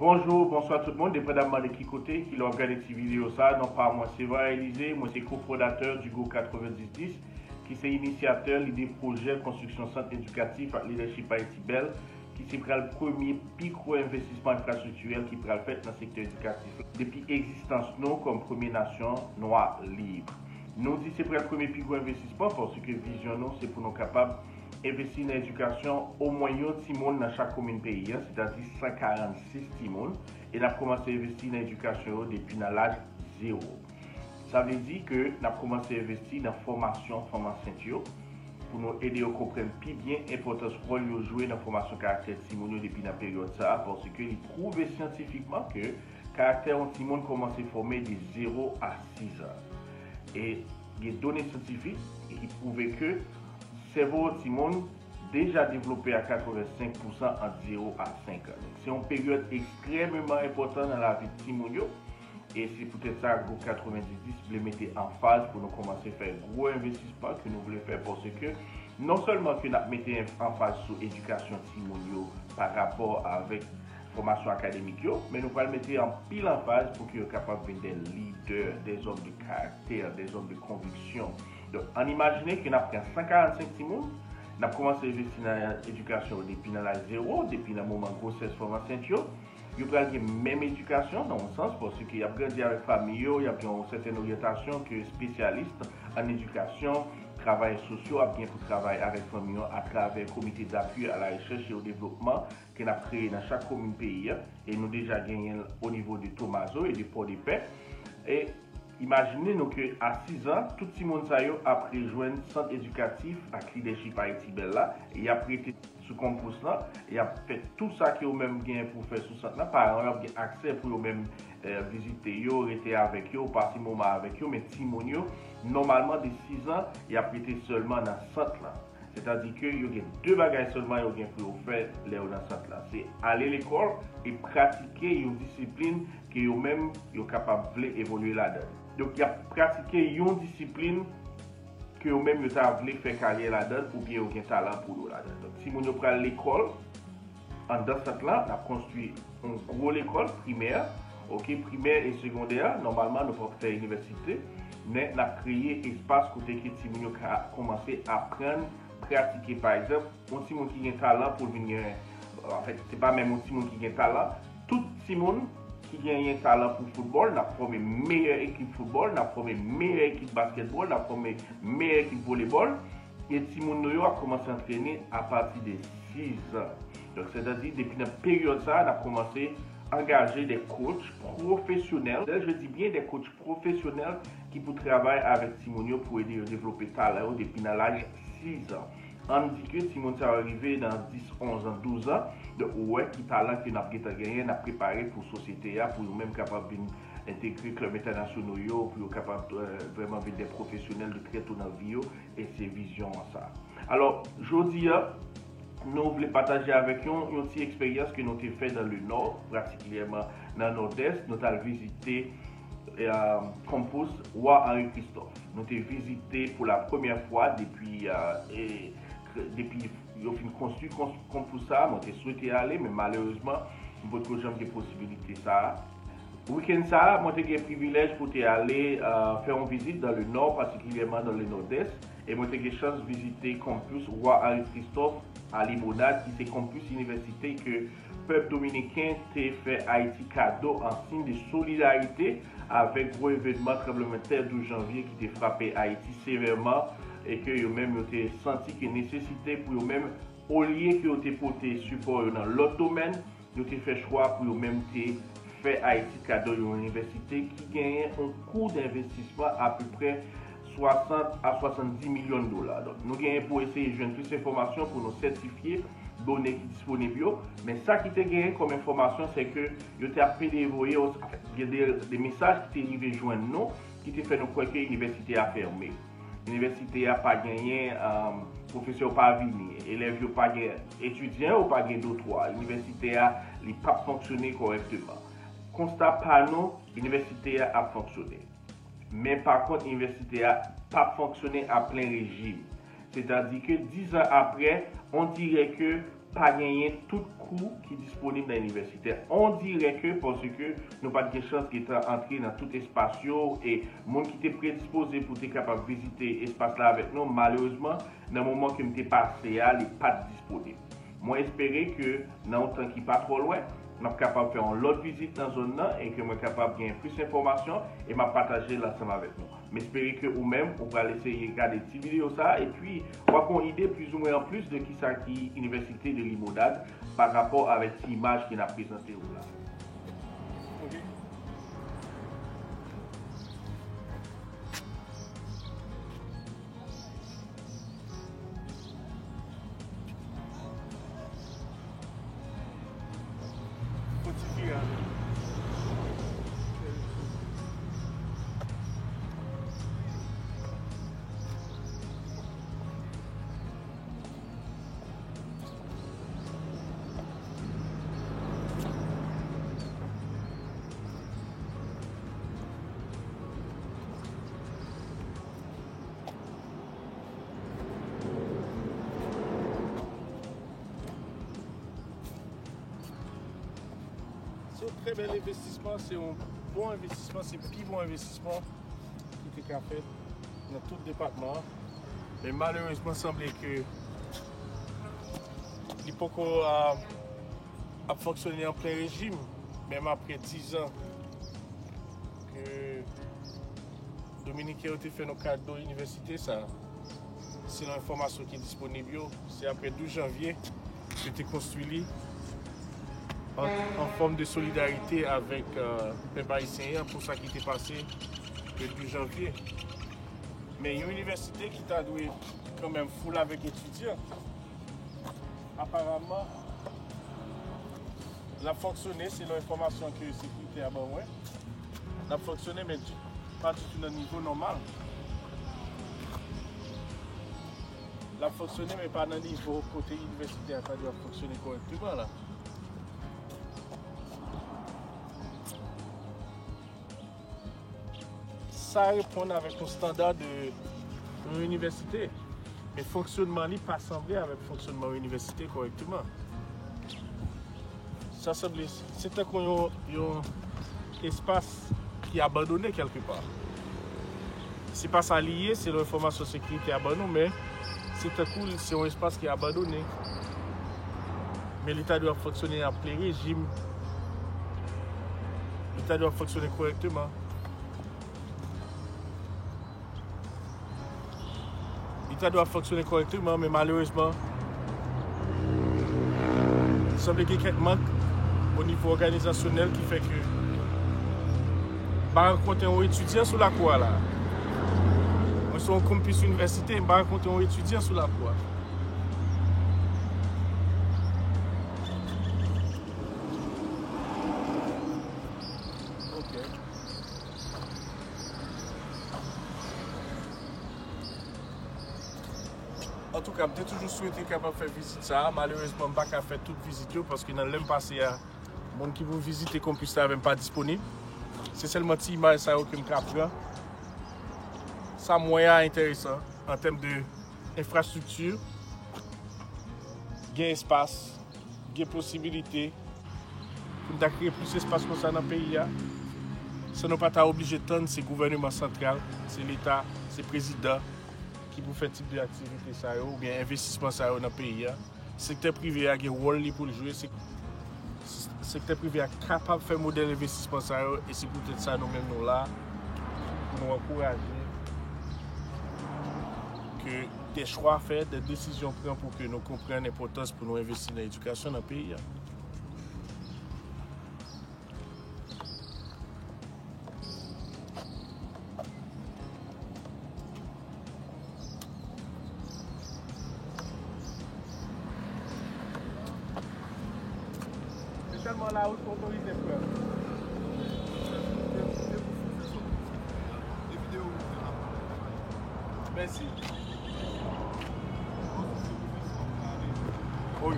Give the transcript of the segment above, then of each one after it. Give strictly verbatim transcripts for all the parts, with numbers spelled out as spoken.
Bonjou, bonswa tout moun, depandaman de ki kote, ki lè w ap gade ti videyo sa, non pa mwen se Varan Elize, mwen se kofondatè du groupe quatre-vingt-dix dix, ki se inisyatè lide pwojè konstriksyon sant edikatif ak Leadership Haïti Bèl, ki se pral premye pi gwo envestisman enfrastriktirèl ki pral fèt nan sektè edikatif la depi egzistans nou kòm premye nasyon nwa lib. Nou di se pral premye pi gwo envestisman paske vizyon nou se pou nou kapab envesti nan edikasyon omwen yon timoun nan chak komin peyi a, sètadi san karannsis timoun, e n ap kòmanse envesti nan edikasyon yo depi nan laj zewo. Sa vle di ke n ap kòmanse envesti nan fòmasyon fanm ansent yo, pou nou ede yo konprann pi byen enpòtans wòl yo jwe nan fòmasyon karaktè timoun yo depi nan peryòd sa a, paske li pwouve syantifikman ke karaktè yon timoun kòmanse fòme de zewo a sis an. E gen done syantifik ki pwouve ke sèvo yon timoun deja devlope a katrevensenk pousan ant zewo a senk an. Donk, se yon peryòd ekstrèmeman enpòtan nan lavi timoun yo. E se poutèt sa, gwoup katrevenndis dis vle mete anfaz pou nou kòmanse fè gwo envestisman ke nou vle fè, paske non sèlman ke n ap mete anfaz sou edikasyon timoun yo pa rapò avèk fòmasyon akademik yo, men nou pral mete anpil anfaz pou ke yo kapab vin de lidè, de zòm de karaktè, de zòm de konviksyon. Donk, ann imajine ke n ap pran san karannsenk timoun, n ap kòmanse envesti nan edikasyon yo depi nan laj zewo, depi nan moman gwosès fanm ansent yo. Yo pral gen menm edikasyon nan yon sans, paske y ap grandi avèk fanmi yo, y ap gen yon sètèn oryantasyon ke espesyalis an edikasyon, travayè sosyo ap gen pou travay avèk fanmi yo atravè Comité d'appui à la recherche et au développement ke n ap kreye nan chak komin peyi a, e nou deja genyen l o nivo de Tomazo e de Pòdepè. E imajine nou ke a sis an, tout timoun sa yo ap rejwenn Sant Edikatif ak Leadership Haïti Bèl la, e y ap rete sou kanpis lan, y ap fè tou sa ke yo menm genyen pou fè sou sant lan. Paran yo ap gen aksè pou yo menm eh, vizite yo, rete avèk yo, pase moman avèk yo, men timoun yo, nòmalman de sis an, y ap rete sèlman nan sant lan. Sètadi ke yo gen de bagay sèlman yo gen pou yo fè lè yo nan sant lan. Se ale lekòl e pratike yon disiplin ke yo menm yo kapab vle evolye ladan l. Donk, y ap pratike yon disiplin ke yo menm yo ta vle fè karyè ladan l oubyen yo gen talan pou yo ladan l. Donk, timoun yo pral lekòl anndan sant lan, n ap konstwi yon gwo lekòl primè, oke, primè e segondè, nòmalman nou p ap fè inivèsite, men n ap kreye espas kote ke timoun yo ka kòmanse aprann, pratike. Pa egzanp, yon timoun ki gen talan pou l vin gen, anfèt, se pa menm yon timoun ki gen talan, tout timoun ki genyen talan pou foutbòl, n ap fòme meyè ekip foutbòl, n ap fòme meyè ekip baskètbòl, n ap fòme meyè ekip volebòl, e timoun nou yo ap kòmanse antrene apati de sis an. Donk, sètadi, depi nan peryòd sa a, n ap kòmanse angaje de coach pwofesyonèl. Lè je di byen de coach pwofesyonèl ki pou travay avèk timoun yo pou ede yo devlope talan yo depi nan laj sis an. Ann di ke timoun sa yo rive nan dis, onz an, douz an, donk ou wè ki talan ke n ap gentan genyen, n ap prepare pou sosyete a, pou yo menm kapab vin entegre klèb entènasyonal yo, pou yo kapab eh, vrèman vin de pwofesyonèl de trè to nan vi yo, e se vizyon an sa. Alò, jodi a, nou vle pataje avèk yon, yon ti eksperyans ke nou te fè dans le Nord, patikilyèman nan Nòdès, nou t al vizite eh, kanpis Wa Henri Christophe. Nou te vizite pou la premyè fwa depi, eh, e, depi yo fin konstwi kanpis sa, mwen te swete ale, men malerezman, m potko janm gen posibilite sa a. Wikenn sa a, mwen te gen privilèj pou te ale eh, fè yon vizit dans le Nord, patikilyèman dans le Nòdès, e mwen te gen chans vizite kanpis Wa Henri Christophe a Limonad, ki se kanpis inivèsite ke pèp dominiken te fè Ayiti kado an siy de solidarite avèk gwo evènman tranblemanntè douz janvye ki te frape Ayiti sevèman e ke yo menm yo te santi ke nesesite pou yo menm, olye ke yo te pote sipò yo nan lòt domèn, yo te fè chwa pou yo menm te fè Ayiti kado yon inivèsite ki genyen yon kou denvestisman apeprè swasant a swasanndis milyon dola. Donk, nou genyen pou eseye jwenn plis enfòmasyon pou nou sètifye done ki disponib yo, men sa ki te genyen kòm enfòmasyon, se ke yo te ap pede voye, anfèt, gen de, de mesaj ki te rive jwenn nou, ki te fè nou kwè ke inivèsite a fèmen. Inivèsite a pa genyen, um, pwofesè yo pa vini, elèv yo pa gen, etidyan yo pa gen dotwa, inivèsite a, li p ap fonksyone kòrèkteman. Konsta pa nou, inivèsite a ap fonksyone. Men pa kont, inivèsite a p ap fonksyone a plen rejim. Sètadi ke dis an apre, on dirè ke Pa genyen tout kou ki disponib nan inivèsite. On dirè ke paske nou pa t gen chans gentan antre nan tout espas yo, e moun ki te predispoze pou te kapab vizite espas la avèk nou, malerezman, nan moman ke m te pase a, li pa t disponib. Mwen espere ke nan yon tan ki pa twò lwen, n ap kapab fè yon lòt vizit nan zòn nan e ke mwen kapab gen plis enfòmasyon e m ap pataje l ansanm avèk nou. M espere ke ou menm, ou pral eseye gade ti videyo sa a, epi w ap gen yon ide plizoumwen anplis de kisa ki Inivèsite de Limonad pa rapò avèk ti imaj ke n ap prezante ou la. Ok. Fò ti vire avè m. Se yon trè bèl envestisman, se yon bon envestisman, se pi bon envestisman ki te ka fèt nan tout depatman an. Men malerezman, sanble ke li poko, a, ap fonksyone an plen rejim, menm apre diz an ke Dominiken yo te fè nou kado inivèsite sa a. Selon enfòmasyon ki disponib yo, se apre douz janvye yo te konstwi li an, an fòm de solidarite avèk, euh, pèp ayisyen an pou sa ki te pase le douz janvye. Men yon inivèsite ki ta dwe kanmenm full avèk etidyan, aparamman, l ap fonksyone selon enfòmasyon ke sekirite a ban mwen. L ap fonksyone, men di-, pa ditou nan nivo nòmal. L ap fonksyone, men pa nan nivo kote inivèsite a ta dwe ap fonksyone kòrèkteman la. Sa reponn avèk yon estanda de yon inivèsite, men fonksyonman li pa sanble avèk fonksyonman yon inivèsite kòrèkteman. Sa sanble, se tankou yon, yon espas ki abandone kèlkepa. Se pa sa li ye, selon enfòmasyon sekirite a ban nou, men se tankou se yon espas ki abandone. Men li ta dwe ap fonksyone an plen rejim. Li ta dwe ap fonksyone kòrèkteman. Li ta dwe ap fonksyone kòrèkteman, men malerezman, sanble gen kèk mank o nivo òganizasyonèl ki fè ke m pa rankontre yon etidyan sou lakou a la. Mwen se yon kanpis inivèsite, m pa rankontre yon etidyan sou lakou a. Ok. Antouka, m te toujou swete kapab fè vizit sa a. Malerezman, m pa ka fè tout vizit yo, paske nan lè m pase a, moun ki pou vizite kanpis la avè m pa disponib. Se sèlman ti imaj sa yo ke m ka pran. Sa m wè a enteresan an tèm de enfrastrikti, gen espas, gen posibilite pou n ta kreye plis espas konsa nan peyi a, san nou pa ta oblije tann se gouvèneman santral, se Leta, se prezidan ki pou fè tip de aktivite sa yo oubyen envestisman sa yo nan peyi a. Sektè prive a gen wòl li pou l jwe, se, sektè prive a kapab fè modèl envestisman sa yo, e se poutèt sa nou menm nou la pou nou ankouraje ke de chwa fèt, de desizyon pran pou ke nou konprann enpòtans pou nou envesti nan edikasyon nan peyi a. Se sèlman la ou otorize frè. Mèsi. Ok.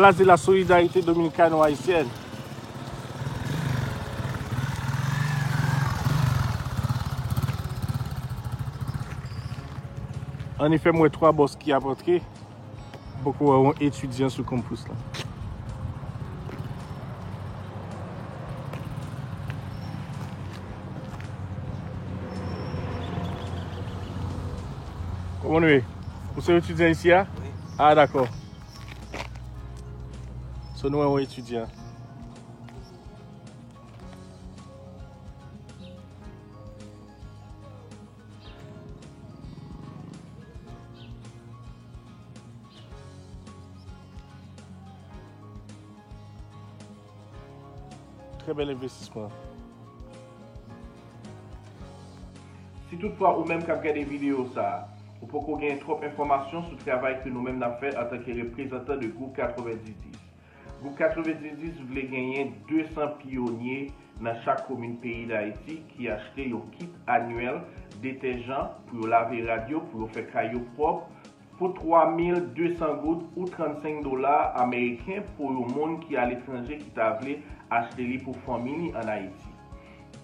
Place de la Solidarité Dominicaino-Haïtienne. An efè, m wè twa bòs ki ap antre. Poko wè yon etidyan sou kanpis la. Kòman nou ye? Ou se etidyan isi a? Wi. Ah, dakò. So, nou wè yon etidyan. Trè bèl envestisman. Si toutfwa ou menm k ap gade videyo sa a, ou poko gen twòp enfòmasyon sou travay ke nou menm n ap fè antanke reprezantan de Gwoup katrevendis dis, Gwoup katrevendis dis vle genyen de san pyonye nan chak komin peyi Dayiti ki achte yon kit anyèl detèjan pou yo lave rad yo, pou yo fè kay yo pwòp, pou twa mil de san goud ou trannsenk dola ameriken pou yon moun ki aletranje ki ta vle achte li pou fanmi li ann Ayiti.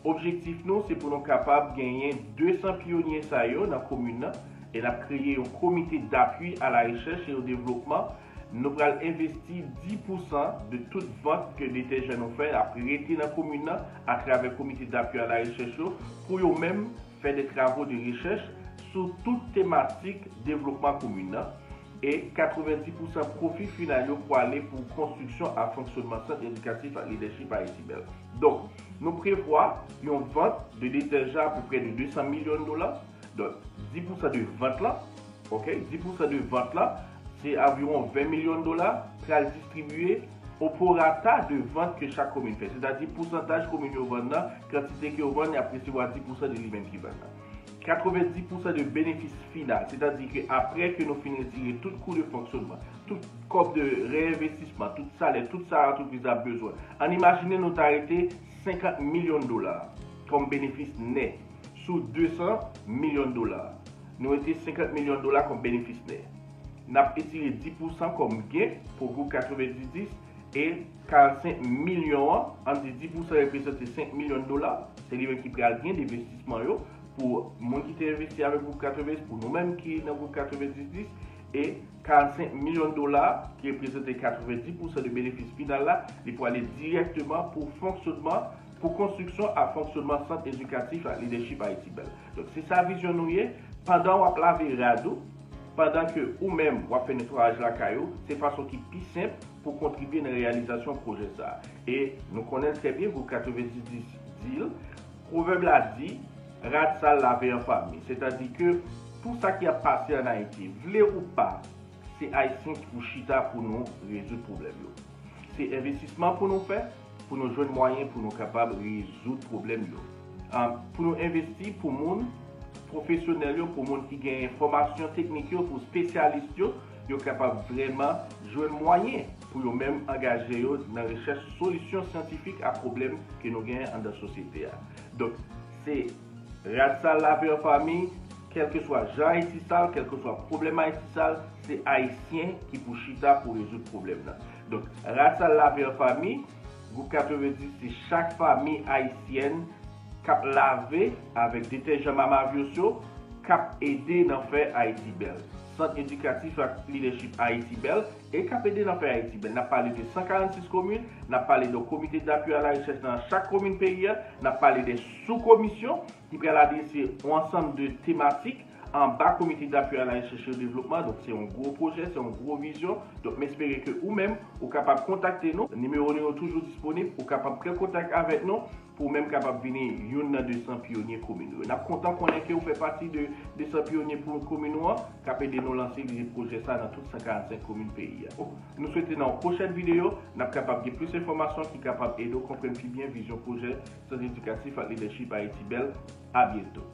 Objektif nou, se pou nou kapab genyen de san pyonye sa yo nan komin nan, e n ap kreye yon komite dapui a la rechèch e o devlopman. Nou pral envesti dis pousan de tout vant ke detèjan nou fè ap rete nan komin nan atravè komite dapui a la rechèch yo pou yo menm fè de travo de rechèch sou tout tematik devlopman komin nan. E katrevendis pousan pwofi final yo pwale pou konstriksyon ak fonksyonman sant edikatif ak lidèchip Ayiti Bèl. Donk, nou prevwa yon vant de detèjan apeprè de de san milyon dola. Donk, dis pousan de vant lan, ok, dis pousan de vant lan, se anviwon ven milyon dola, pral distribiye o prorata de vant ke chak komin fè. Sètadi pousantaj komin yo vann nan, kantite ke yo vann, y ap resevwa dis pousan de li menm ki vann nan. Katrevendis pousan de benefis final, sètadi ke apre ke nou fin retire tout kou de fonksyonman, tout kòb de reenvestisman, tout salè, tout sa antrepriz la bezwen. Ann imajine nou ta rete senkant milyon dola kòm benefis nèt sou de san milyon dola. Nou rete senkant milyon dola kòm benefis nèt. N ap etire dis pousan kòm gen pou gwoup katrevendis dis e karannsenk milyon an, ann di dis pousan reprezante senk milyon dola, se li menm ki pral gen de envestisman yo pou moun ki te envesti avèk gwoup katrevendis, pou nou menm ki nan gwoup katrevendis dis, e karannsenk milyon dola ki reprezante katrevendis pousan de benefis final la, li pwale dirèkteman pou fonksyonman, pou konstriksyon ak fonksyonman sant edikatif ak lidèchip Ayiti Bèl. Donk, se sa vizyon nou ye. Pandan w ap lave rad ou, pandan ke ou menm w ap fè netwayaj lakay ou, se fason ki pi senp pou kontribye nan reyalizasyon pwojè sa a. E nou konnen l trè byen, gwoup katrevendis dis di l, pwovèb la di, rad sal lave an fanmi. Sètadi ke pou sa ki ap pase ann Ayiti, vle ou pa, se Ayisyen ki pou chita pou nou rezoud pwoblèm yo. Se envestisman pou nou fè, pou nou jwenn mwayen pou nou kapab rezoud pwoblèm yo. Ah, pou nou envesti pou moun pwofesyonèl yo, pou moun ki gen fòmasyon teknik yo, pou espesyalis yo, yo kapab vrèman jwenn mwayen pou yo menm angaje yo nan rechèch solisyon syantifik a pwoblèm ke nou genyen anndan sosyete a. Donk, se rad sal lave an fanmi, kèlkeswa jan Ayiti sal, kèlkeswa pwoblèm Ayiti sal, se Ayisyen ki pou chita pou rezoud pwoblèm nan. Donk, rad sal lave an fanmi, gwoup katrevendis, se chak fanmi ayisyèn k ap lave avèk detèjan Mamavios yo, k ap ede nan fè Ayiti bèl. Sant edikatif ak lidèchip Ayiti bèl, e k ap ede nan fè Ayiti bèl. N ap pale de san karannsis komin, n ap pale de komite dapui a la rechèch nan chak komin peyi a, n ap pale de soukomisyon ki pral adrese yon ansanm de tematik anba komite dapui a la rechèch e devlopman. Donk, se yon gwo pwojè, se yon gwo vizyon. Donk, m espere ke ou menm, ou kapab kontakte nou. Nimewo nou yo toujou disponib. Ou kapab pran kontak avèk nou pou ou menm kapab vini youn nan de san pyonye komin nou yo. N ap kontan konnen ke ou fè pati de de san pyonye pou komin nou an, k ap ede nou lanse lide pwojè sa nan tout san karannsenk komin peyi a. Nou swete nan yon pwochèn videyo, n ap kapab gen plis enfòmasyon ki kapab ede w konprann pi byen vizyon pwojè Sant Edikatif ak Lidèchip Ayiti Bèl. A byento.